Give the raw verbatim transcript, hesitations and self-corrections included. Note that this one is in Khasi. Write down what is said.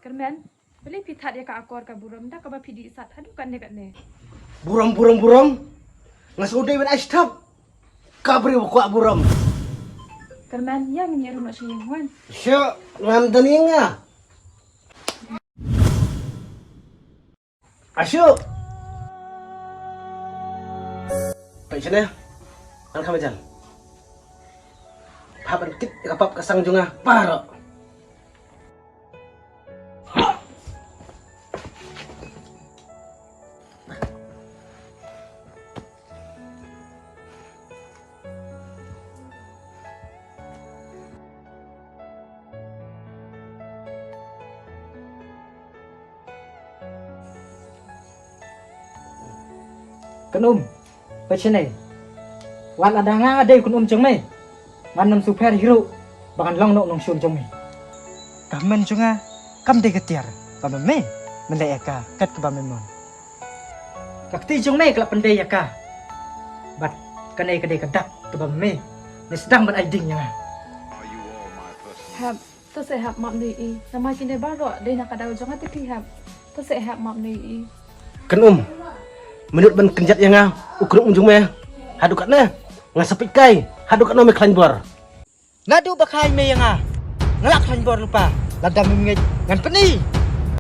Kyrmen, balei phi thad ïa ka akor ka burom da kaba phi dih sat haduh katne katne? Burom, burom, burom. Nga sngewdei ban ai sthap. Ka briew ba kwah burom. Kyrmen, ïa ngin ïa rung noh sha ïing wan. Shu, ngam dani nga. Ashu. Peit shane. Ngan kham jan. Hap ban kit ka pap ka sang jong nga baroh. Kynum, peit shane. Wat lada nga dei u kynum jong me, ngan ym shu pher hi ruh ba ngan long noh u nongshun jong me. Ka hynmen jong nga kam dei ka tiar kaba me, me leh ïa ka kat kaba me mon. Ka kti jong me ka la pyndei ïa ka. Bad kane ka dei ka dak kaba me, me sdang ban ai ding ïa nga. Hep, to seh hep map nui i. Namar kine baroh dei na ka daw jong nga te phi hep. To seh hep map nui i. Kynum, mynta ban kynjat ïa nga u kynum jong me. Haduh katne nga sa peit kai, haduh katne me khlaiñ bor. Naduh ba khlaiñ me ïa nga, nga la khlaiñ bor lypa. Lada mem ngeit ngan pyni.